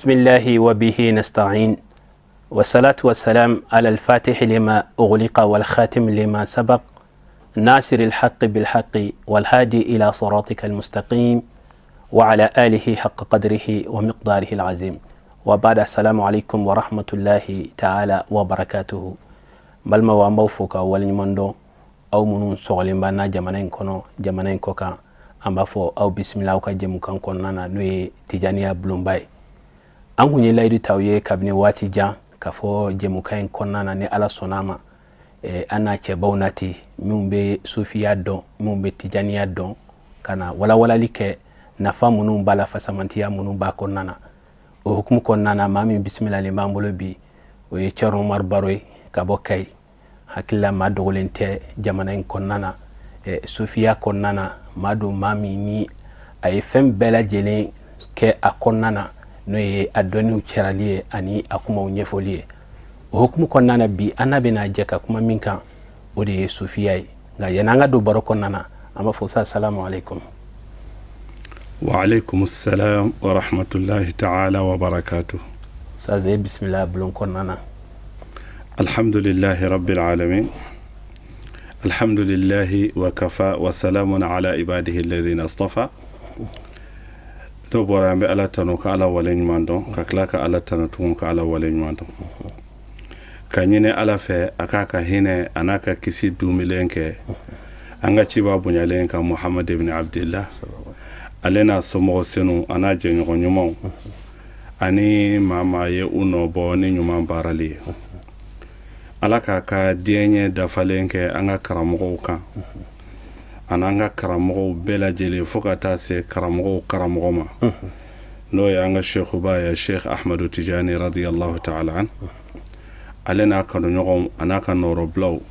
بسم الله وبه نستعين والصلاة والسلام على الفاتح لما أغلق والخاتم لما سبق ناصر الحق بالحق والهادي إلى صراطك المستقيم وعلى آله حق قدره ومقداره العظيم وبعد السلام عليكم ورحمة الله تعالى وبركاته. Balimaw, an b'aw fo ka waleɲuman dɔn. Aw minnu sɔgɔlen b'an na jamana in kɔnɔ, jamana in kɔ kan, an b'a fɔ aw bisimila aw ka jɛmukan kɔnɔna na, n'o ye Tijaniya Bulonba ye. An kun ye layidu t'aw ye kabini waati jan k'a fɔ jɛmukan in kɔnɔna na, ni Ala sɔnna a ma, an n'a cɛbaw nati minnu bɛ sufiya dɔn, minnu bɛ tijaniya dɔn, ka na walawalali kɛ nafa minnu b'a la, fasamantiya minnu b'a kɔnɔna na. O hukumu kɔnɔna na, maa min bisimilalen b'an bolo bi, o ye Cɛrno Umaru Baro ye ka bɔ Kayi. Hakilila maa dogolen tɛ jamana in kɔnɔna na, sufiya kɔnɔna na. Maa don, maa min ni a ye fɛn bɛɛ lajɛlen kɛ a kɔnɔna na, n'o ye a dɔnniw cɛrali ye ani a kumaw ɲɛfɔli ye. O hukumu kɔnɔna na, bi an n'a bɛna jɛ ka kuma min kan, o de ye sufiya ye. Nka yanni an ka don baro kɔnɔna na, an b'a fɔ sa salamu aleykum. Wa aleykum salam wa rahmatullahi ta'ala wa barakatuh. Ustaz, e bisimila bulon kɔnɔna na. Alhamdulillahi rabbil alamin. Alhamdulillahi wa kafa wa salamun ala ibadihi alladhina astafa. N'o bɔra, an bɛ Ala tanu ka Ala wale ɲuman dɔn, ka tila ka Ala tanu tugun ka Ala wale ɲuman dɔn, ka ɲini Ala fɛ a k'a ka hinɛ a n'a ka kisi duumɛlen kɛ an ka ciba bonyalen kan, Muhamad ibn Abdillah, ale n'a somɔgɔ senu, a n'a jɛɲɔgɔn ɲumanw, ani maa maa ye u nɔ bɔ ni ɲuman baarali ye. Ala k'a ka diɲɛ dafalen kɛ an ka karamɔgɔw kan, ani an ka karamɔgɔw bɛɛ lajɛlen, fo ka taa se karamɔgɔw karamɔgɔ ma, n'o ye an ka sekuba ye, Sheikh Ahmadu Tijani radiyallahu ta'ala an, ale n'a kanuɲɔgɔnw, a n'a ka nɔrɔbilaw,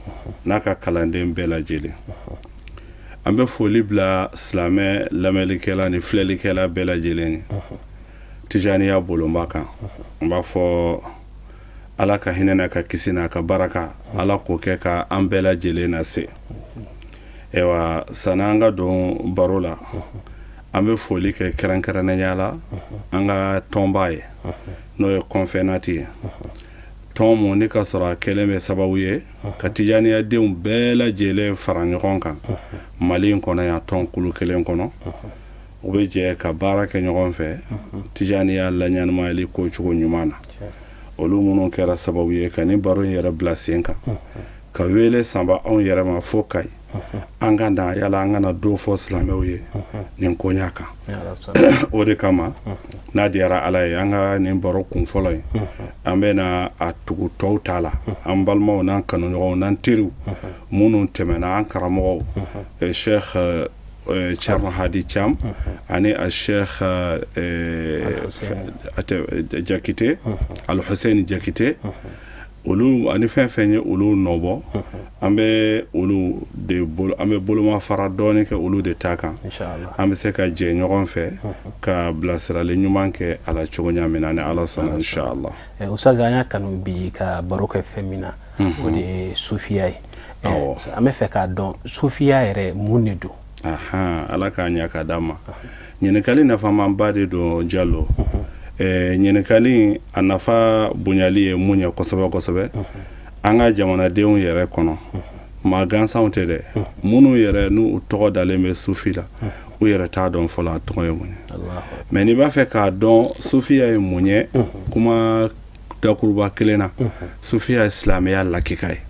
n'a ka kalanden bɛɛ lajɛlen. An bɛ foli bila silamɛ lamɛnlikɛla ni filɛlikɛla bɛɛ lajɛlen ye Tijaniya bolonba kan. N b'a fɔ Ala ka hinɛ n'a ka kisi n'a ka baraka, Ala k'o kɛ ka an bɛɛ lajɛlen nase. Ayiwa, sani an ka don baro la, an bɛ foli kɛ kɛrɛnkɛrɛnnenya la an ka tɔnba ye, n'o ye kɔnfɛnati ye, tɔn mun ni ka sɔrɔ a kɛlen bɛ sababu ye ka tijaniyadenw bɛɛ lajɛlen fara ɲɔgɔn kan Mali in kɔnɔ yan, tɔn kulu kelen kɔnɔ. U bɛ jɛ ka baara kɛ ɲɔgɔn fɛ tijaniya laɲɛnamayali ko cogo ɲuman na. Olu minnu kɛra sababu ye ka ni baro in yɛrɛ bila sen kan, ka wele sanba anw yɛrɛ ma fo Kayi, an ka na yala an kana don fɔ silamɛw ye nin koɲa kan. O de kama, n'a diyara Ala ye, an ka nin baro kun fɔlɔ ye, an bɛ na a tugu tɔw ta la, an balimaw n'an kanuɲɔgɔnw n'an teriw minnu tɛmɛna, an karamɔgɔw Cheikh Thierno Hadi Thiam ani a Cheikh Jakite Alhussein Jakite, olu ani fɛn fɛn ye olu nɔbɔ, an bɛ olu de bolo, an bɛ boloma fara dɔɔni kɛ olu de ta kan, an bɛ se ka jɛ ɲɔgɔn fɛ ka bilasirali ɲuman kɛ a la cogo min na, ni Ala sɔnna, inshallah. Ustaz, an y'a kanu bi ka baro kɛ fɛn min na, o de ye sufiya ye. An bɛ fɛ k'a dɔn, sufiya yɛrɛ, mun de don? Ala k'a ɲɛ ka d'an ma. Ɲininkali nafamaba de don, Jalo. Ɲininkali a nafa bonyali ye mun ye kosɛbɛ kosɛbɛ an ka jamanadenw yɛrɛ kɔnɔ, maa gansanw tɛ dɛ, minnu yɛrɛ n'u tɔgɔ dalen bɛ sufi la, u yɛrɛ t'a dɔn fɔlɔ a tɔgɔ ye mun ye. Mais n'i b'a fɛ k'a dɔn sufiya ye mun ye, kuma dakuruba kelen na, sufiya ye silamɛya lakika ye.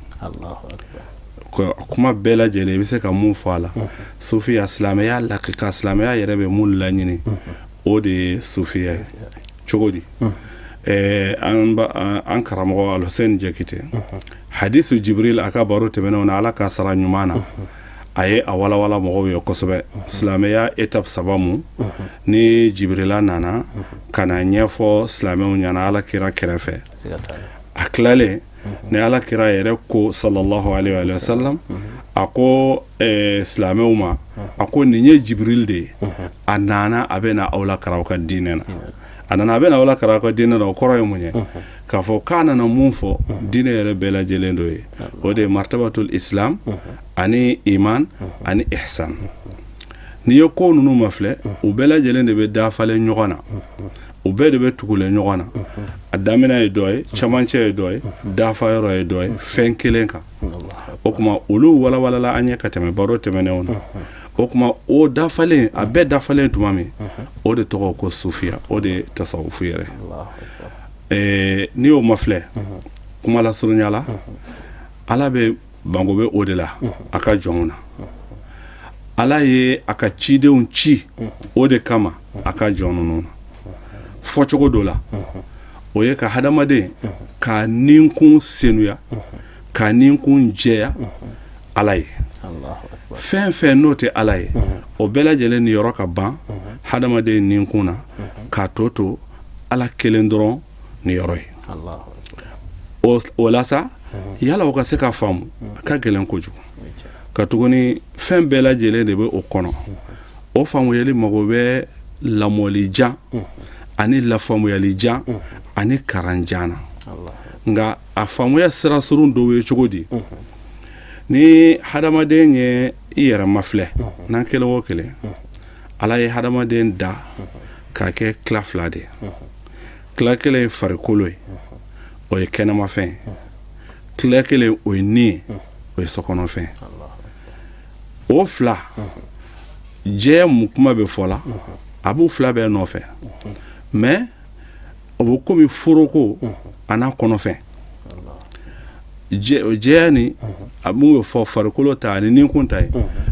Kuma bɛɛ lajɛlen i bɛ se ka mun fɔ a la, sufiya silamɛya lakika, silamɛya yɛrɛ bɛ mun laɲini, o de ye sufiya ye. Cogo di? An karamɔgɔ Alhussein Jakite, hadisu Jibril, a ka baro tɛmɛnenw na, Ala ka sara ɲuman na, a ye a walawala mɔgɔw ye kosɛbɛ, silamɛya étape saba mun ni Jibrila nana ka na ɲɛfɔ silamɛw ɲɛna Ala kira kɛrɛfɛ. A tilalen ni Ala kira yɛrɛ ko sallallahu alaihi wa sallam, a ko silamɛw ma, a ko nin ye Jibril de ye, a nana a bɛ na aw lakaran aw ka diinɛ na. A nana a bɛ na aw lakaran aw ka diinɛ na, o kɔrɔ ye mun ye? K'a fɔ k'a nana mun fɔ, diinɛ yɛrɛ bɛɛ lajɛlen dɔ ye, o de ye martabatul islam ani iman ani ihsan. N'i ye ko ninnu mafilɛ, u bɛɛ lajɛlen de bɛ dafalen ɲɔgɔn na. O bɛɛ de bɛ tugulen ɲɔgɔn na. A daminɛ ye dɔ ye, cɛmancɛ ye dɔ ye, dafa yɔrɔ ye dɔ ye, fɛn kelen kan. O tuma olu walawalala an ye ka tɛmɛ baro tɛmɛnenw na. O tuma o dafalen, a bɛɛ dafalen tuma min, o de tɔgɔ ko sufiya, o de ye tasawufu yɛrɛ. N'i y'o mafilɛ kuma lasurunya la, Ala bɛ bango bɛ o de la a ka jɔnw na. Ala ye a ka cidenw ci o de kama a ka jɔn ninnu na. Fɔcogo dɔ la, o ye ka hadamaden ka ninkun senuya, ka ninkun jɛya Ala ye. Fɛn fɛn n'o tɛ Ala ye, o bɛɛ lajɛlen niyɔrɔ ka ban hadamaden ninkun na, k'a tɔ to Ala kelen dɔrɔn niyɔrɔ ye. O la sa, yala o ka se ka faamu, a ka gɛlɛn kojugu, katuguni fɛn bɛɛ lajɛlen de bɛ o kɔnɔ. O faamuyali mago bɛ lamɔli jan ani lafaamuyali jan ani karan jan na. Nka a faamuya sira surun dɔw ye cogo di? Ni hadamaden ye i yɛrɛ mafilɛ, n'an kelen o kelen, Ala ye hadamaden da k'a kɛ tila fila de ye. Tila kelen ye farikolo ye, o ye kɛnɛmafɛn ye. Tila kelen, o ye ni ye, o ye sokɔnɔfɛn. O fila, jɛya mun kuma bɛ fɔ la, a b'u fila bɛɛ nɔfɛ, mais o bɛ komi foroko a n'a kɔnɔfɛn. Jɛya ni a mun bɛ fɔ, farikolo ta ani ninkun ta ye,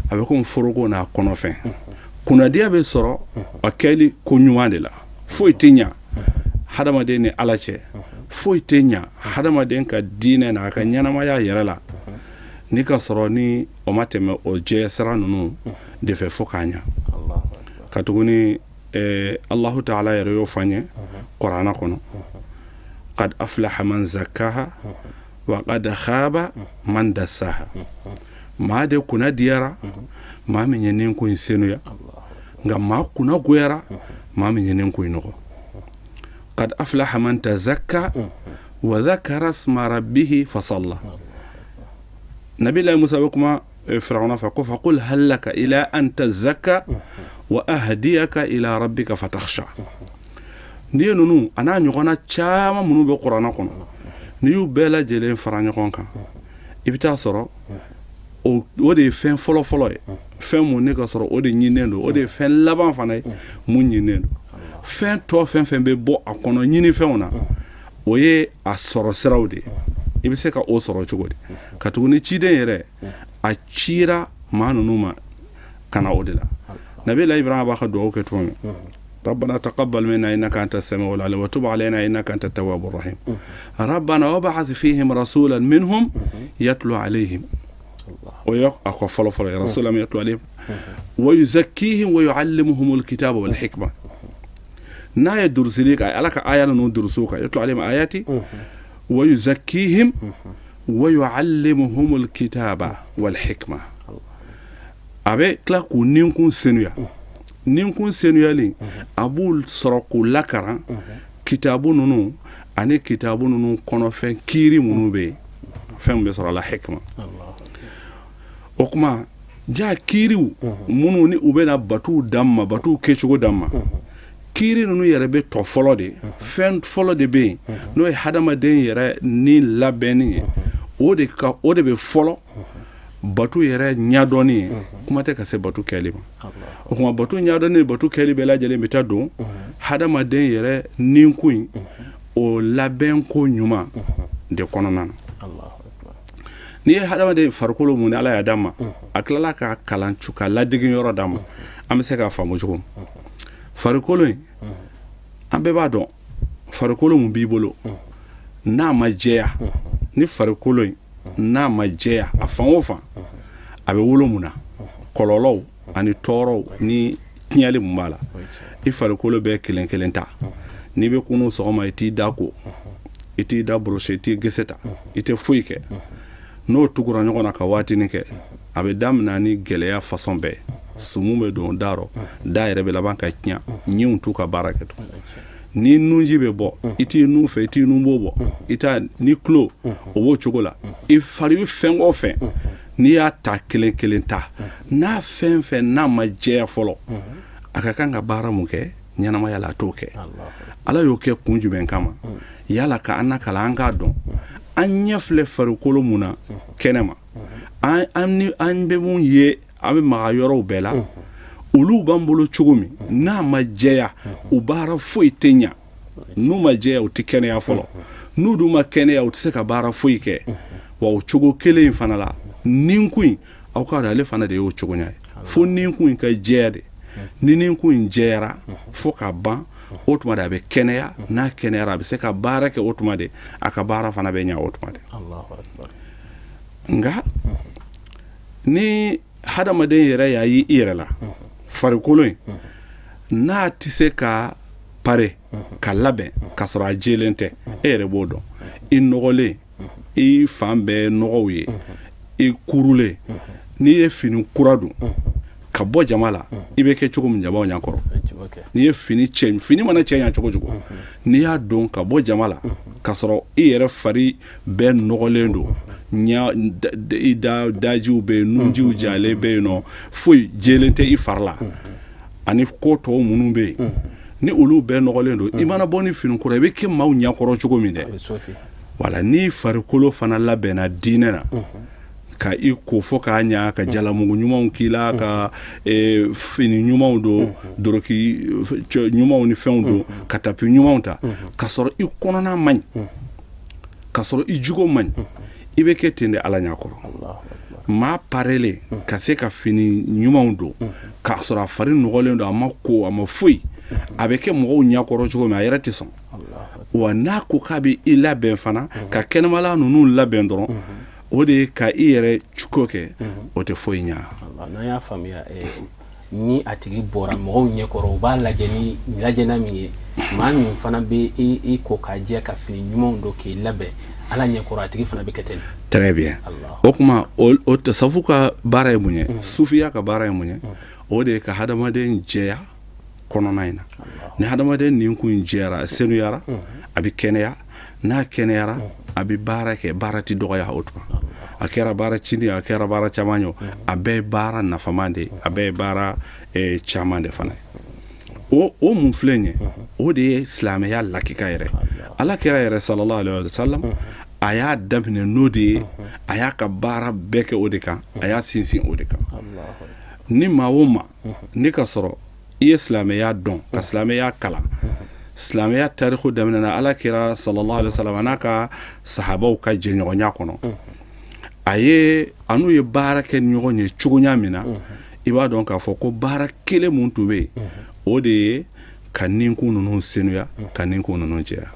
a bɛ komi foroko n'a kɔnɔfɛn. Kunnadiya bɛ sɔrɔ a kɛli ko ɲuman de la. Foyi tɛ ɲa hadamaden ni Ala cɛ, foyi tɛ ɲa hadamaden ka diinɛ n'a ka ɲɛnamaya yɛrɛ la ni ka sɔrɔ ni o ma tɛmɛ o jɛ sira ninnu de fɛ fo k'a ɲa. Katuguni Alahu taala yɛrɛ y'o fɔ an ye kuranɛ kɔnɔ: qad aflaha man zakkaha wa qad khaba man dassaha. Maa de kunna diyara, maa min ye ninkun in senuya, nka maa kunna goyara, maa min ye ninkun in nɔgɔ. Qad aflaha man tazakka wa dhakara isma rabbihi fasalla. Nabilayi Musa bɛ kuma Firawuna fɛ ko faqul hal laka ila an tazakka wa ahdiyaka ila rabbika fatakhsha. N'i ye ninnu a n'a ɲɔgɔnna caman minnu bɛ kuranɛ kɔnɔ, n'i y'u bɛɛ lajɛlen fara ɲɔgɔn kan, i bɛ taa sɔrɔ o de ye fɛn fɔlɔfɔlɔ ye, fɛn mun ne ka sɔrɔ o de ɲininen don, o de ye fɛn laban fana ye mun ɲininen don. Fɛn tɔ fɛn fɛn bɛ bɔ a kɔnɔ ɲinifɛnw na, o ye a sɔrɔ siraw de ye, i bɛ se ka o sɔrɔ cogo di? Katuguni ciden yɛrɛ a cira maa ninnu ma ka na o de la. Nabila Ibrahima b'a ka dugawu kɛ tuma min: rabbana taqabbal minna innaka anta samiul alim wa tub alayna innaka anta tawwabur rahim rabbana wab'ath fihim rasulan minhum yatlu alayhim. O ye a ka fɔlɔ fɔlɔ ye: rasulan yatlu alayhim wa yuzakkihim wa yuallimuhumul kitaba wal hikma. N'a ye durusili ka Ala ka aya ninnu durusu kan: yatlu alayhim ayati wa yuzakkihim wa yuallimuhumul kitaba wal hikma. A bɛ tila k'u ninkun senuya. Ninkun senuyali, a b'u sɔrɔ k'u lakaran kitabu ninnu ani kitabu ninnu kɔnɔfɛn kiiri minnu bɛ yen, fɛn min bɛ sɔrɔ a la, hikma. O kuma ja kiiriw minnu ni u bɛna batuw d'an ma, batuw kɛcogo d'an ma, kiiri ninnu yɛrɛ bɛ tɔ fɔlɔ de. Fɛn fɔlɔ de bɛ yen, n'o ye hadamaden yɛrɛ ni labɛnni ye. O de ka o de bɛ fɔlɔ batu yɛrɛ ɲɛdɔnni ye, kuma tɛ ka se batu kɛli ma. O tuma batu ɲɛdɔnni ni batu kɛli bɛɛ lajɛlen bɛ taa don hadamaden yɛrɛ ninkun in, o labɛnko ɲuman de kɔnɔna na. N'i ye hadamaden farikolo mun ni Ala y'a d'a ma, a tilala ka kalan ka ladege yɔrɔ d'a ma, an bɛ se k'a faamu cogo min. Farikolo in, an bɛɛ b'a dɔn, farikolo mun b'i bolo n'a ma jɛya, ni farikolo in n'a ma jɛya a fan o fan, a bɛ wolo mun na? Kɔlɔlɔw ani tɔɔrɔw ni tiɲɛli mun b'a la? I farikolo bɛɛ kelen kelen ta, n'i bɛ kunu sɔgɔma, i t'i da ko, i t'i da brosse, i t'i gese ta, i tɛ foyi kɛ. N'o tugura ɲɔgɔn na ka waatinin kɛ, a bɛ daminɛ ni gɛlɛya façon bɛɛ. Sumu bɛ don da rɔ, da yɛrɛ bɛ laban ka tiɲɛ, ɲinw t'u ka baara kɛ tugun. Ni nunji bɛ bɔ, i t'i nun fɛ, i t'i nunbo bɔ, i t'a ni tulo, o b'o cogo la. I fari fɛn o fɛn, n'i y'a ta kelen kelen ta, n'a fɛn fɛn n'a ma jɛya fɔlɔ, a ka kan ka baara mun kɛ? Ɲɛnamaya la, a t'o kɛ. Ala y'o kɛ kun jumɛn kama? Yala ka an kalan, an k'a dɔn an ɲɛ filɛ farikolo mun na kɛnɛma, an bɛ mun ye, an bɛ maga yɔrɔw bɛɛ la, olu b'an bolo cogo min, n'a ma jɛya, u baara foyi tɛ ɲa. N'u ma jɛya, u tɛ kɛnɛya fɔlɔ. N'u dun ma kɛnɛya, u tɛ se ka baara foyi kɛ. Wa o cogo kelen in fana la, ninkun in, aw k'a dɔn, ale fana de y'o cogoya ye. Fo ninkun in ka jɛya de. Ni ninkun in jɛyara fo ka ban, o tuma de a bɛ kɛnɛya. N'a kɛnɛyara, a bɛ se ka baara kɛ. O tuma de a ka baara fana bɛ ɲɛ, o tuma de. Nka ni hadamaden yɛrɛ y'a ye i yɛrɛ la, farikolo in n'a tɛ se ka pare ka labɛn ka sɔrɔ a jɛlen tɛ, e yɛrɛ b'o dɔn. I nɔgɔlen, i fan bɛɛ nɔgɔw ye, i kurulen, n'i ye fini kura don ka bɔ jama la, i bɛ kɛ cogo min jama ɲɛkɔrɔ, n'i ye fini cɛ, fini mana cɛ ɲa cogo cogo, n'i y'a don ka bɔ jama la ka sɔrɔ i yɛrɛ fari bɛɛ nɔgɔlen don, i da dajiw bɛ yen, nunjiw jalen bɛ yen nɔ, foyi jɛlen tɛ i fari la, ani ko tɔw minnu bɛ yen, ni olu bɛɛ nɔgɔlen don, i mana bɔ ni fini kura, i bɛ kɛ maaw ɲɛkɔrɔ cogo min dɛ. Wala ni farikolo fana labɛnna diinɛ na, ka i ko fo k'a ɲa, ka jalamugu ɲumanw k'i la, ka fini ɲumanw don, doroki ɲumanw ni fɛnw don, ka tapi ɲumanw ta, ka sɔrɔ i kɔnɔna man ɲi, ka sɔrɔ i jogo man ɲi, i bɛ kɛ ten de Ala ɲɛkɔrɔ. Maa parelen ka se ka fini ɲumanw don k'a sɔrɔ a fari nɔgɔlen don, a ma ko, a ma foyi, a bɛ kɛ mɔgɔw ɲɛkɔrɔ cogo min, a yɛrɛ tɛ sɔn. Wa n'a ko k'a bɛ i labɛn fana, ka kɛnɛmala ninnu labɛn dɔrɔn, o de ye ka i yɛrɛ cogo kɛ, o tɛ foyi ɲa. N'an y'a faamuya, ni a tigi bɔra mɔgɔw ɲɛkɔrɔ, u b'a lajɛ ni lajɛna min ye, maa min fana bɛ i ko k'a jɛ, ka fini ɲumanw don k'i labɛn Ala ɲɛkɔrɔ, a tigi fana bɛ kɛ ten. Très bien. O tuma, o tasafu ka baara ye mun ye? Sufiya ka baara ye mun ye? O de ye ka hadamaden jɛya kɔnɔna in na. Ni hadamaden nin kun in jɛyara, a senuyara, a bɛ kɛnɛya. N'a kɛnɛyara, a bɛ baara kɛ, baara tɛ dɔgɔya. O tuma, a kɛra baara cini, a kɛra baara caman ye, a bɛɛ ye baara nafaman de ye, a bɛɛ ye baara caman de fana ye. O mun filɛ nin ye, o de ye silamɛya lakika yɛrɛ. Ala kira yɛrɛ, sallallahu alaihi wa sallam, a y'a daminɛ n'o de ye, a y'a ka baara bɛɛ kɛ o de kan, a y'a sinsin o de kan. Ni maa o maa ni ka sɔrɔ i ye silamɛya dɔn, ka silamɛya kalan, silamɛya tariku daminɛna Ala kira sallallahu alaihi wa sallam n'a ka sahabaw ka jɛɲɔgɔnya kɔnɔ, a ye a n'u ye baara kɛ ɲɔgɔn ye cogoya min na, i b'a dɔn k'a fɔ ko baara kelen mun tun bɛ yen, o de ye ka ninkun ninnu senuya, ka ninkun ninnu jɛya.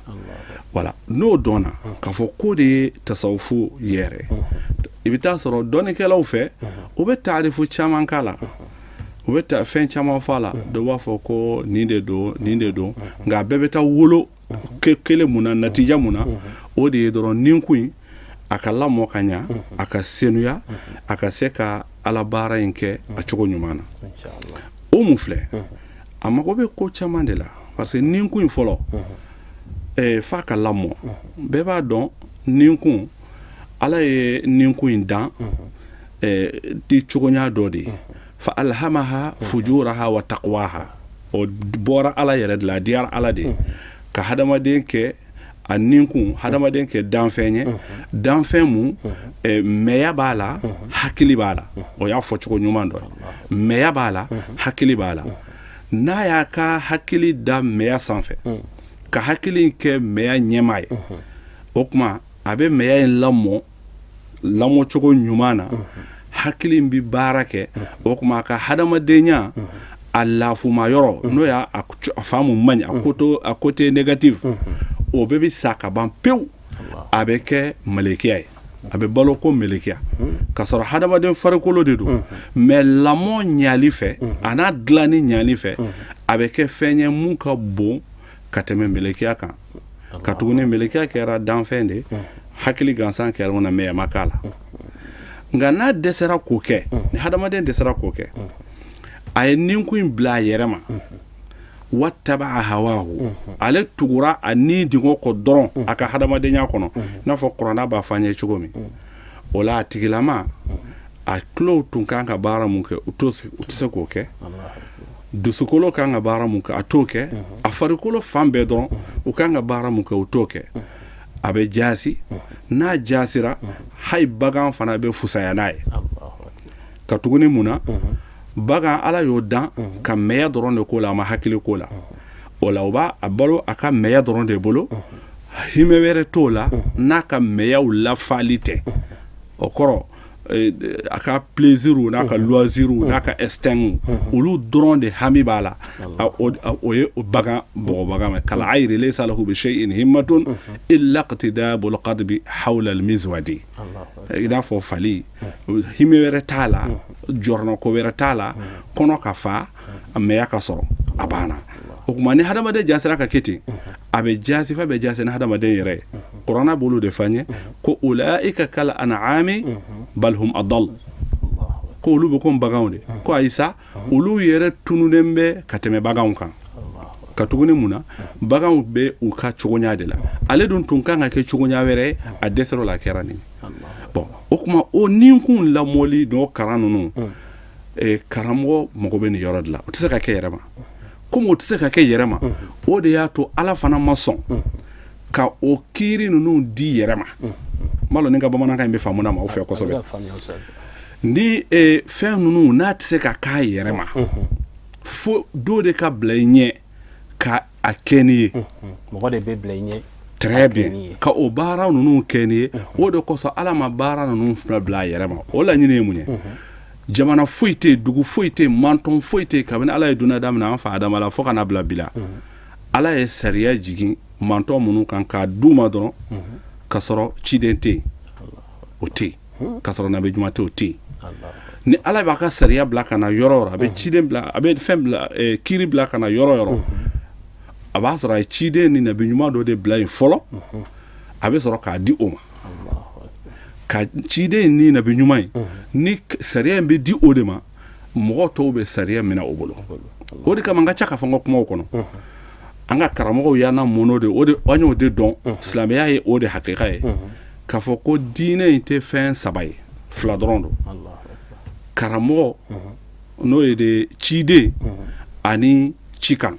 Wala n'o dɔnna k'a fɔ k'o de ye tasawufu yɛrɛ, i bɛ taa sɔrɔ dɔnnikɛlaw fɛ, u bɛ taarifu caman k'a la, u bɛ taa fɛn caman fɔ a la. Dɔw b'a fɔ ko nin de don, nin de don, nka a bɛɛ bɛ taa wolo kelen mun na, natija mun na, o de ye dɔrɔn ninkun in a ka lamɔ ka ɲa, a ka senuya, a ka se ka Ala baara in kɛ a cogo ɲuman na. O mun filɛ, a mago bɛ ko caman de la, parce que ninkun in fɔlɔ, f'a ka lamɔ. Bɛɛ b'a dɔn ninkun, Ala ye ninkun in dan di cogoya dɔ de ye. Fa alhamaha fujuraha wa taqwaha. O bɔra Ala yɛrɛ de la, a diyara Ala de ye ka hadamaden kɛ a ninkun, hadamaden kɛ danfɛn ye, danfɛn mun mɛya b'a la, hakili b'a la. O y'a fɔcogo ɲuman dɔ ye. Mɛya b'a la, hakili b'a la. N'a y'a ka hakili da mɛya sanfɛ, ka hakili kɛ mɛya ɲɛmaa ye, o tuma a bɛ mɛya in lamɔ lamɔcogo ɲuman na, hakili in bɛ baara kɛ. O tuma a ka hadamadenya a lafuma yɔrɔ, n'o y'a a fan mun man ɲi, a côté négatif, o bɛɛ bɛ sa ka ban pewu. A bɛ kɛ malekiya ye, a bɛ balo ko melekiya, ka sɔrɔ hadamaden farikolo de don. Mais lamɔ ɲali fɛ, a n'a dilanni ɲali fɛ, a bɛ kɛ fɛn ye mun ka bon ka tɛmɛ melekiya kan, ka tuguni melekiya kɛra danfɛn de, hakili gansan kɛra mun na, mais a ma k'a la. Nka n'a dɛsɛra k'o kɛ, ni hadamaden dɛsɛra k'o kɛ, a ye ninkun in bila a yɛrɛ ma, wattabaa hawahu, ale tugura a ni dingɔ kɔ dɔrɔn a ka hadamadenya kɔnɔ, i n'a fɔ kuranna b'a fɔ an ye cogo min, o la a tigilama, a tulow tun kan ka baara mun kɛ, u tɛ se k'o kɛ. Dusukolo kan ka baara mun kɛ, a t'o kɛ. A farikolo fan bɛɛ dɔrɔn, u kan ka baara mun kɛ, u t'o kɛ. A bɛ jaasi. N'a jaasira, hayi, bagan fana bɛ fusaya n'a ye. Ka tuguni mun na? Bagan, Ala y'o dan ka mɛya dɔrɔn de ko la, a ma hakili ko la. O la, o b'a a balo a ka mɛya dɔrɔn de bolo, himɛ wɛrɛ t'o la n'a ka mɛyaw lafali tɛ. O kɔrɔ, a ka plaisir n'a ka loisir n'a ka instinct, olu dɔrɔn de hami b'a la. O ye bagan bɔgɔ bagan ma kal ayri laysa lahu bi shay'in himmatun illa iqtidabul qadbi hawla al mizwadi. I n'a fɔ fali, himɛ wɛrɛ t'a la, jɔrɔnɔko wɛrɛ t'a la, kɔnɔ ka fa, a mɛya ka sɔrɔ, a banna. O tuma, ni hadamaden jasira ka kɛ ten, a bɛ jasi, fɛn bɛ jasi ni hadamaden yɛrɛ ye. Kuranɛ b'olu de f'an ye ko ulaika kal an'ami bal hum adal, ko olu bɛ komi baganw de. Ko ayi sa, olu yɛrɛ tununnen bɛ ka tɛmɛ baganw kan. Ka tuguni mun na? Baganw bɛ u ka cogoya de la, ale dun tun kan ka kɛ cogoya wɛrɛ, a dɛsɛr'o la, a kɛra nin. Bon, o tuma, o ninkun lamɔli n'o karan ninnu, karamɔgɔ mago bɛ nin yɔrɔ de la. O tɛ se ka kɛ yɛrɛ ma. Komi o tɛ se ka kɛ yɛrɛ ma, o de y'a to Ala fana ma sɔn ka o kiiri ninnu di yɛrɛ ma. N b'a dɔn ni ka bamanankan in bɛ faamu na ma aw fɛ kosɛbɛ. Ni fɛn ninnu n'a tɛ se ka k'a yɛrɛ ma, fo dɔ de ka bila i ɲɛ ka a kɛ n'i ye. Mɔgɔ de bɛ bila i ɲɛ. Très bien, ka o baara ninnu kɛ n'i ye. O de kosɔn Ala ma baara ninnu fana bila a yɛrɛ ma. O laɲini ye mun ye? Jamana foyi tɛ yen, dugu foyi tɛ yen, mantɔn foyi tɛ yen, kabini Ala ye dunya daminɛ an fa Adama la fo ka na bila bi la, Ala ye sariya jigin mantɔn minnu kan k'a d'u ma dɔrɔn ka sɔrɔ ciden tɛ yen, o tɛ yen. Ka sɔrɔ nabi ɲuman tɛ, o tɛ yen. Ni Ala b'a ka sariya bila ka na yɔrɔ yɔrɔ, a bɛ ciden bila, a bɛ fɛn bila, kiiri bila ka na yɔrɔ yɔrɔ, a b'a sɔrɔ a ye ciden ni nabi ɲuman dɔ de bila yen fɔlɔ. A bɛ sɔrɔ k'a di o ma. Ka ciden ni nabi ɲuman in ni sariya in bɛ di o de ma, mɔgɔ tɔw bɛ sariya minɛ o bolo. O de kama n ka ca k'a fɔ n ka kumaw kɔnɔ, an ka karamɔgɔw y'an lamɔ de, o de an y'o de dɔn. Silamɛya ye o de hakika ye, k'a fɔ ko diinɛ in tɛ fɛn saba ye, fila dɔrɔn don: karamɔgɔ, n'o ye de ciden, ani cikan,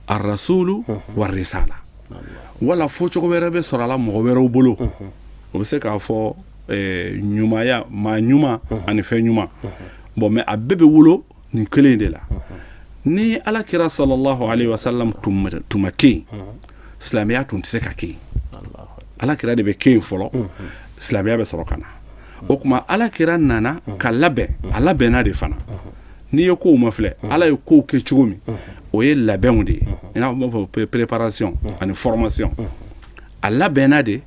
arasulu wa risala. Wala fɔcogo wɛrɛ bɛ sɔrɔ a la mɔgɔ wɛrɛw bolo, o bɛ se k'a fɔ ɲumanya, maa ɲuman ani fɛn ɲuman. Bon, mais a bɛɛ bɛ wolo nin kelen de la. Ni Ala kira sallallahu alaihi wasallam tun ma kɛ yen, silamɛya tun tɛ se ka kɛ yen. Ala kira de bɛ kɛ yen fɔlɔ, silamɛya bɛ sɔrɔ ka na. O tuma, Ala kira nana ka labɛn, a labɛnna de fana. N'i ye kow ma filɛ, Ala ye kow kɛ cogo min, o ye labɛnw de ye, i n'a fɔ préparation ani formation. A labɛnna de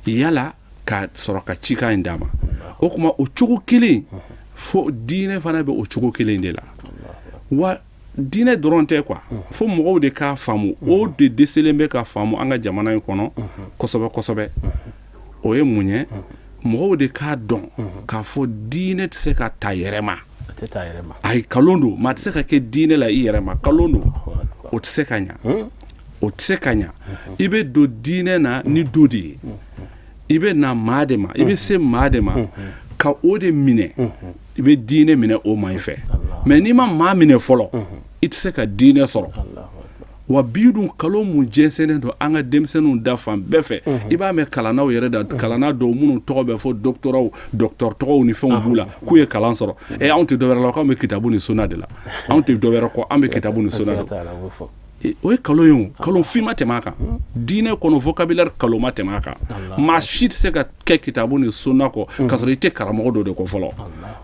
yala ka sɔrɔ ka cikan in d'a ma. O tuma, o cogo kelen fo diinɛ fana bɛ o cogo kelen de la. Wa diinɛ dɔrɔn tɛ quoi, fo mɔgɔw de k'a faamu. O de dɛsɛlen bɛ ka faamu an ka jamana in kɔnɔ kosɛbɛ kosɛbɛ. O ye mun ye? Mɔgɔw de k'a dɔn k'a fɔ diinɛ tɛ se ka ta yɛrɛ ma. Ayi, kalon don. Maa tɛ se ka kɛ diinɛ la i yɛrɛ ma, kalon don. O tɛ se ka ɲa, o tɛ se ka ɲa. I bɛ don diinɛ na ni dɔ de ye, i bɛ na maa de ma, i bɛ se maa de ma ka o de minɛ, i bɛ diinɛ minɛ o maa in fɛ. Mais n'i ma maa minɛ fɔlɔ, i tɛ se ka diinɛ sɔrɔ. Wa bi dun, kalon mun jɛnsɛnnen don an ka denmisɛnninw da fan bɛɛ fɛ, i b'a mɛn kalannaw yɛrɛ da, kalanna dɔw minnu tɔgɔ bɛ fɔ doctoraw, docteur tɔgɔw ni fɛnw b'u la, k'u ye kalan sɔrɔ. Ɛ, anw tɛ dɔwɛrɛ la, k'anw bɛ kitabu ni sunna de la, anw tɛ dɔwɛrɛ kɔ, an bɛ kitabu ni sunna de. O ye kalon ye. O kalon fin ma tɛmɛ a kan diinɛ kɔnɔ, vocabulaire kalon ma tɛmɛ a kan. Maa si tɛ se ka kɛ kitabu ni sunna kɔ k'a sɔrɔ i tɛ karamɔgɔ dɔ de kɔ fɔlɔ.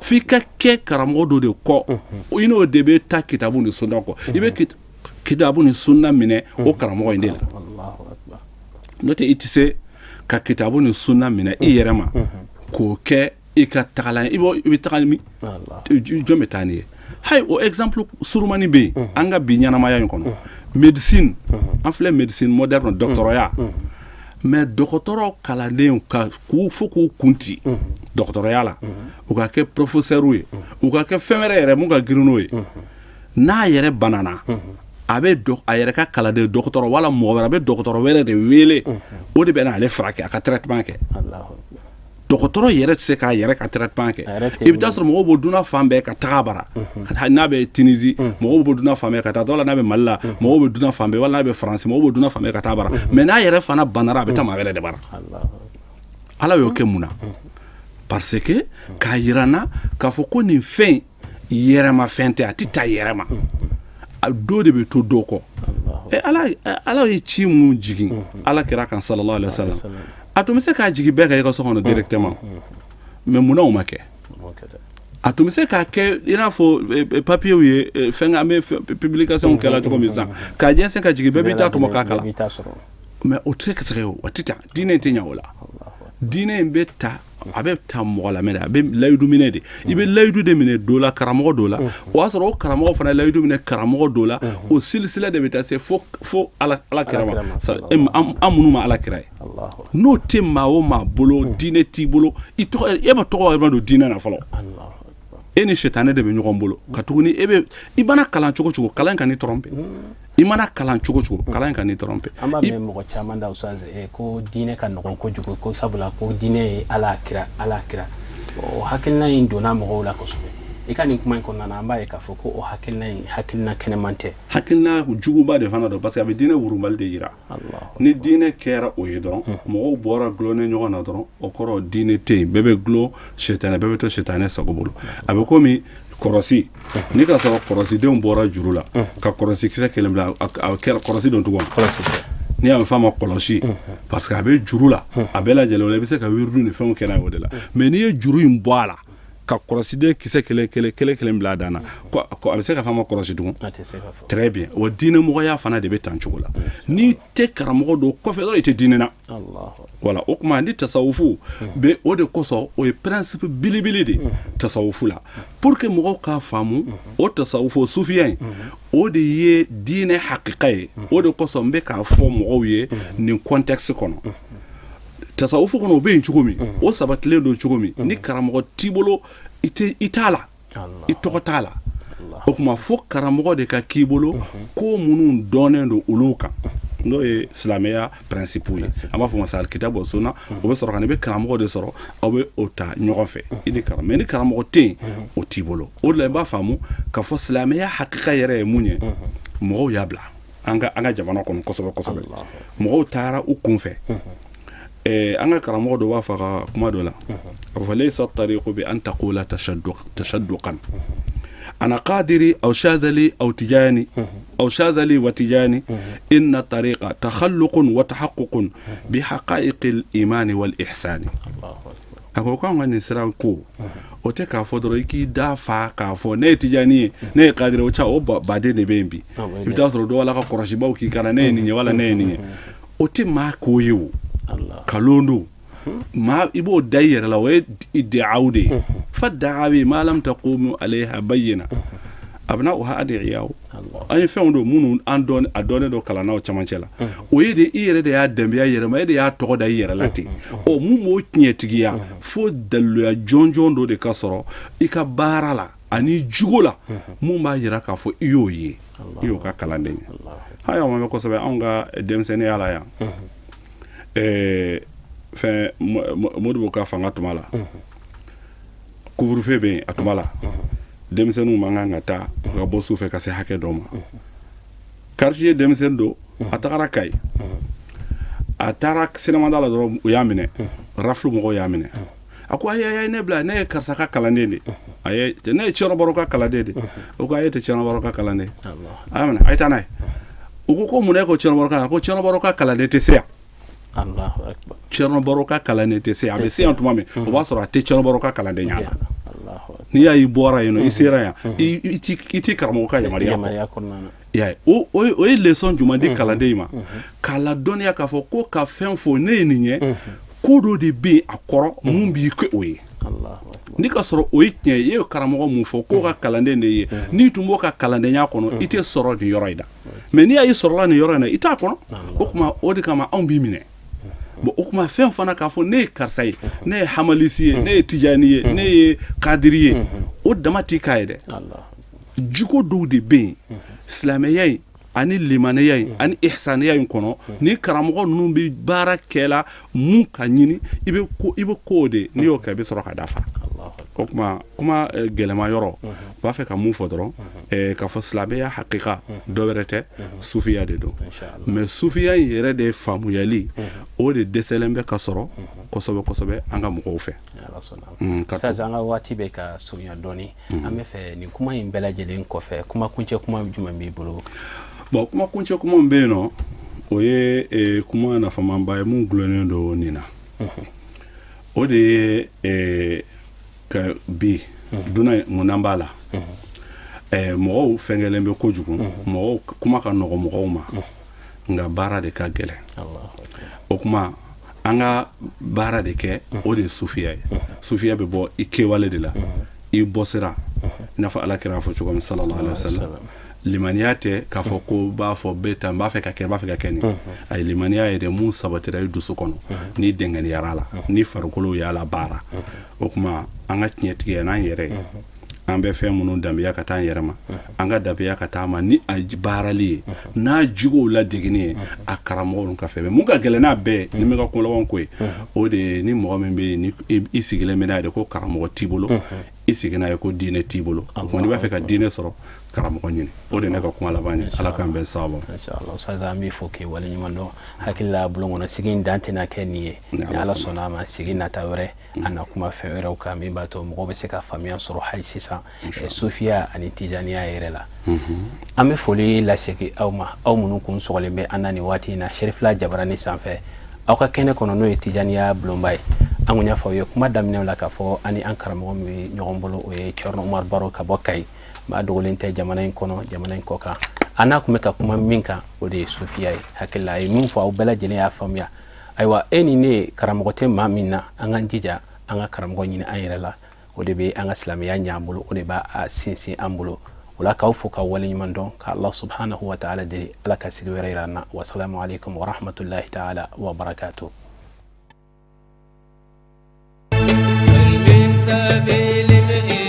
F'i ka kɛ karamɔgɔ dɔ de kɔ, i n'o de bɛ taa kitabu ni sunna kɔ. I bɛ kitabu ni sunna minɛ o karamɔgɔ in de la. N'o tɛ, i tɛ se ka kitabu ni sunna minɛ i yɛrɛ ma k'o kɛ i ka tagalan. I bɛ taga min, jɔn bɛ taa n'i ye? Hayi, o exemple surumani bɛ yen an ka bi ɲɛnamaya in kɔnɔ. Médecine, an filɛ médecine moderne, dɔgɔtɔrɔya. Mais dɔgɔtɔrɔ kalanden ka k'u fo k'u kun ci dɔgɔtɔrɔya la, u ka kɛ professeur ye, u ka kɛ fɛn wɛrɛ yɛrɛ mun ka girin n'o ye, n'a yɛrɛ banana, a bɛ a yɛrɛ ka kalanden dɔgɔtɔrɔ wala mɔgɔ wɛrɛ, a bɛ dɔgɔtɔrɔ wɛrɛ de wele, o de bɛ n'ale furakɛ, a ka traitement kɛ. Dɔgɔtɔrɔ yɛrɛ tɛ se k'a yɛrɛ ka traitement kɛ. I bɛ taa sɔrɔ mɔgɔw bɔ dunya fan bɛɛ ka taga bara, n'a bɛ Tunisie, mɔgɔw bɛ dunya fan bɛɛ ka taa dɔw la, n'a bɛ Mali la, mɔgɔw bɛ dunya fan bɛɛ, wala n'a bɛ Faransi, mɔgɔw bɛ dunya fan bɛɛ ka taa bara. Mais n'a yɛrɛ fana banara, a bɛ taa maa wɛrɛ de bara. Ala y'o kɛ mun na? Parce que k'a yira n na k'a fɔ ko nin fɛn yɛrɛma fɛn tɛ, a tɛ taa yɛrɛma, a dɔ de bɛ to dɔ kɔ. Ala ye ci mun jigin ala kira kan, sallallahu alaihi wasallam, a tun bɛ se k'a jigin bɛɛ kan i ka so kɔnɔ directement, mais munna o ma kɛ? A tun bɛ se k'a kɛ i n'a fɔ papiyew ye, fɛn an bɛ publication kɛla cogo min sisan, k'a jɛnsɛn ka jigin, bɛɛ b'i ta tɔmɔ k'a kalan. Mais o tɛ se ka kɛ, o tɛ taa, diinɛ tɛ ɲɛ o la. Diinɛ in bɛ ta, a bɛ ta mɔgɔ la mɛnɛ, a bɛ layidu minɛ de. I bɛ layidu de minɛ dɔ la, karamɔgɔ dɔ la, o y'a sɔrɔ o karamɔgɔ fana layidu minɛ karamɔgɔ dɔ la, o silisila de bɛ taa se fo ala kira ma. An minnu ma ala kira ye, n'o tɛ maa o maa bolo, diinɛ t'i bolo. I tɔgɔ, e ma tɔgɔ yɛrɛ don diinɛ na fɔlɔ, e ni sitanɛ de bɛ ɲɔgɔn bolo. Ka tuguni e bɛ i mana kalan cogo cogo, kalan ka n'i tromper. I mana kalan cogo cogo, kalan ka n'i tromper. An b'a mɛn mɔgɔ caman da, Ustaz, ko diinɛ ka nɔgɔn kojugu, ko sabula ko diinɛ ye ala kira, ala kira. O hakilina in donna mɔgɔw la kosɛbɛ. I ka nin kuma in kɔnɔna na, an b'a ye k'a fɔ ko o hakilina in, hakilina kɛnɛman tɛ. Hakilina juguba de fana don, parce que a bɛ diinɛ wurubali de yira. Ni diinɛ kɛra o ye dɔrɔn, mɔgɔw bɔra gulonnen ɲɔgɔn na dɔrɔn, o kɔrɔ diinɛ tɛ yen, bɛɛ bɛ gulon sitanɛ, bɛɛ bɛ to sitanɛ sago bolo. A bɛ komi kɔrɔsi, ni ka sɔrɔ kɔrɔsidenw bɔra juru la ka kɔrɔsi kisɛ kelen bila, a kɛra kɔrɔsi don tugun. N'i y'a fɔ a ma kɔlɔsi, parce que a bɛ juru la, a bɛɛ lajɛlen la, i bɛ se ka wiridu ni fɛnw kɛ n'a ye o de la. Mais n'i ye juru in bɔ a la ka kɔlɔsiden kisɛ kelen kelen kelen kelen bila a dan na, a bɛ se ka fɔ a ma kɔlɔsi tugun? Très bien. O diinɛmɔgɔya fana de bɛ tan cogo la. N'i tɛ karamɔgɔ dɔ kɔfɛ dɔrɔn, i tɛ diinɛ na. Voilà. O tuma ni tasawufu bɛ, o de kosɔn o ye principe belebele de tasawufu la, pour que mɔgɔw k'a faamu. O tasawufu sufiya in, o de ye diinɛ hakika ye. O de kosɔn n bɛ k'a fɔ mɔgɔw ye nin contexte kɔnɔ, tasawufu kɔnɔ, o bɛ yen cogo min, o sabatilen don cogo min. Ni karamɔgɔ t'i bolo, i tɛ, i t'a la, i tɔgɔ t'a la. O tuma fo karamɔgɔ de ka k'i bolo, ko minnu dɔnnen don olu kan, n'o ye silamɛya principe ye, an b'a fɔ ma sa kitabu wa sunna, o bɛ sɔrɔ ka na, i bɛ karamɔgɔ de sɔrɔ, aw bɛ o ta ɲɔgɔn fɛ, i ni karamɔgɔ. Mais ni karamɔgɔ tɛ yen, o t'i bolo. O de la i b'a faamu k'a fɔ silamɛya hakika yɛrɛ ye mun ye. Mɔgɔw y'a bila an ka jamana kɔnɔ kosɛbɛ kosɛbɛ, mɔgɔw taara u kun fɛ. An ka karamɔgɔ dɔ b'a fɔ a ka kuma dɔ la, a b'a fɔ: laysa tariqu bi an taqula tashadduqan ana qadiri aw shadhali aw tijani aw shadhali wa tijani, inna tariqa takhalluqun wa tahaqququn bi haqa'iqi al-imani wal ihsani. A ko k'an ka nin sira ko, o tɛ k'a fɔ dɔrɔn i k'i da fa k'a fɔ ne ye tijani ye, ne ye kadiri. O ca o baden de bɛ yen bi. I bɛ taa sɔrɔ dɔw la ka kɔlɔsibaw k'i kana, ne ye nin ye wala ne ye nin ye. O tɛ maa ko ye, o kalon don. Maa i b'o da i yɛrɛ la, o ye iddiaw de ye. Fa da'awi ma lam taqumu alayha bayyina abna'uha adiyaw. An ye fɛnw don minnu an dɔn, a dɔnnen don kalannaw camancɛ la. O ye de i yɛrɛ de y'a danbeya yɛrɛ ma, e de y'a tɔgɔ da i yɛrɛ la ten. Ɔ, mun b'o tiɲɛtigiya? Fo daliluya jɔnjɔn dɔ de ka sɔrɔ i ka baara la ani jugo la, mun b'a yira k'a fɔ i y'o ye, i y'o ka kalanden ye. Hali ma mɛn kosɛbɛ, anw ka denmisɛnninya la yan, fɛn Modibo ka fanga tuma la, couvre-feu bɛ yen. A tuma la, denmisɛnninw man kan ka taa ka bɔ su fɛ ka se hakɛ dɔ ma. Quartier denmisɛnnin don, a tagara Kayi, a taara cinéma da la dɔrɔn, u y'a minɛ, rafle mɔgɔw y'a minɛ. A ko: ayi ayi, ne bila, ne ye karisa ka kalanden de, a ye ne ye Cɛrɔbaro ka kalanden de. O ko: a ye tɛ Cɛrɔbaro ka kalanden, a y'a minɛ, a ye taa n'a ye. U ko mun na e ko Cɛrɔbaro ka? Ko Cɛrɔbaro ka kalanden tɛ se yan. Cɛrɔbaro ka kalanden tɛ se yan. A bɛ se yan tuma min, o b'a sɔrɔ a tɛ Cɛrɔbaro ka kalanden ɲa la. N'i y'a y'i bɔra yen nɔ, i sera yan, i t'i karamɔgɔ ka yamaruya kɔ. I y'a ye, o ye leçon jumɛn di kalanden in ma? K'a ladɔnniya k'a fɔ ko ka fɛn fɔ ne ye nin ye, ko dɔ de bɛ yen a kɔrɔ, mun b'i kɛ o ye. Ni ka sɔrɔ o ye tiɲɛ ye, i ye karamɔgɔ mun fɔ k'o ka kalanden de ye, n'i tun b'o ka kalandenya kɔnɔ, i tɛ sɔrɔ nin yɔrɔ in na. Mais n'i y'a ye sɔrɔla nin yɔrɔ in na, i t'a kɔnɔ. O tuma o de kama anw b'i minɛ. Bon, o tuma fɛn fana k'a fɔ ne ye karisa ye, ne ye hamalisi ye, ne ye tijani ye, ne ye kadiri ye, o dama t'i k'a ye dɛ. Jiko dɔw de bɛ yen, silamɛya in Ani limaniya in ani ihsaniya in kɔnɔ, ni karamɔgɔ ninnu bɛ baara kɛ la mun ka ɲini, i bɛ ko i bɛ ko de, n'i y'o kɛ, i bɛ sɔrɔ ka dafa. O tuma, kuma gɛlɛma yɔrɔ, u b'a fɛ ka mun fɔ dɔrɔn, k'a fɔ silamɛya hakika dɔ wɛrɛ tɛ, sufiya de don. Mais sufiya in yɛrɛ de faamuyali, o de dɛsɛlen bɛ ka sɔrɔ kosɛbɛ kosɛbɛ an ka mɔgɔw fɛ. An ka waati bɛ ka surunya dɔɔni. An bɛ fɛ nin kuma in bɛɛ lajɛlen kɔfɛ, kuma kuncɛ kuma jumɛn b'i bolo? Bon, kuma kuncɛ kuma min bɛ yen nɔ, o ye kuma nafamanba ye mun dulonnen don nin na. O de ye ka bi dunan mun b'a la, mɔgɔw fɛnkɛlen bɛ kojugu. Mɔgɔw kuma ka nɔgɔ mɔgɔw ma, nka baara de ka gɛlɛn. O kuma, an ka baara de kɛ, o de ye sufiya ye. Sufiya bɛ bɔ i kɛwale de la, i bɔ sira, i n'a fɔ Ala kira fɔ cogo min, sallallahu alaihi wasallam. Limaniya tɛ k'a fɔ ko b'a fɔ bɛ tan, n b'a fɛ ka kɛ, n b'a fɛ ka kɛ nin. A ye limaniya ye de mun sabatira i dusu kɔnɔ, ni dɛngɛniyara la, ni farikolo y'a la baara. O tuma, an ka tiɲɛtigiya n'an yɛrɛ ye, an bɛ fɛn minnu danbeya ka taa an yɛrɛ ma, an ka danbeya ka taa ma ni a baarali ye, n'a juguw ladegini ye, a karamɔgɔ ka fɛn mun ka gɛlɛn n'a bɛɛ ni bɛ ka kunlaban ko ye, o de ye ni mɔgɔ min bɛ yen, ni i sigilen bɛ n'a ye de ko karamɔgɔ t'i bolo, i sigi n'a ye ko diinɛ t'i bolo. O tuma, n'i b'a fɛ ka diinɛ sɔrɔ, karamɔgɔ ɲini. O de ne ka kuma laban ye. Ala k'an bɛn sababu. Ustaz, an b'i fo k'i waleɲuman dɔn. Hakili la, bulon kɔnɔ sigi in dan tɛna kɛ nin ye. Ni Ala sɔnna a ma, sigi nata wɛrɛ, an na kuma fɛn wɛrɛw kan min b'a to mɔgɔw bɛ se ka faamuya sɔrɔ hali sisan sufiya ani tijaniya yɛrɛ la. An bɛ foli lasegin aw ma, aw minnu kun sɔgɔlen bɛ an na nin waati in na Serifila Jabarani sanfɛ, aw ka kɛnɛ kɔnɔ, n'o ye tijaniya bulonba ye. An kun y'a fɔ aw ye kuma daminɛw la k'a fɔ an ni an karamɔgɔ min bɛ ɲɔgɔn bolo, o ye Cɛrno Umar Baro ka bɔ Kayi. Maa dogolen tɛ jamana in kɔnɔ, jamana in kɔ kan. An n'a kun bɛ ka kuma min kan, o de ye sufiya ye. Hakili la, a ye min fɔ, aw bɛɛ lajɛlen y'a faamuya. Ayiwa, e ni ne, karamɔgɔ tɛ maa min na, an k'an jija an ka karamɔgɔ ɲini an yɛrɛ la. O de bɛ an ka silamɛya ɲɛ an bolo, o de b'a sinsin an bolo. O la, k'aw fo ka waleɲuman dɔn, ka Allah subhanahu wa ta'ala deli, Ala ka sigi wɛrɛ yira an na. Wasalamu alaikum wa rahmatullahi ta'ala wa barakatuh. من سبيل.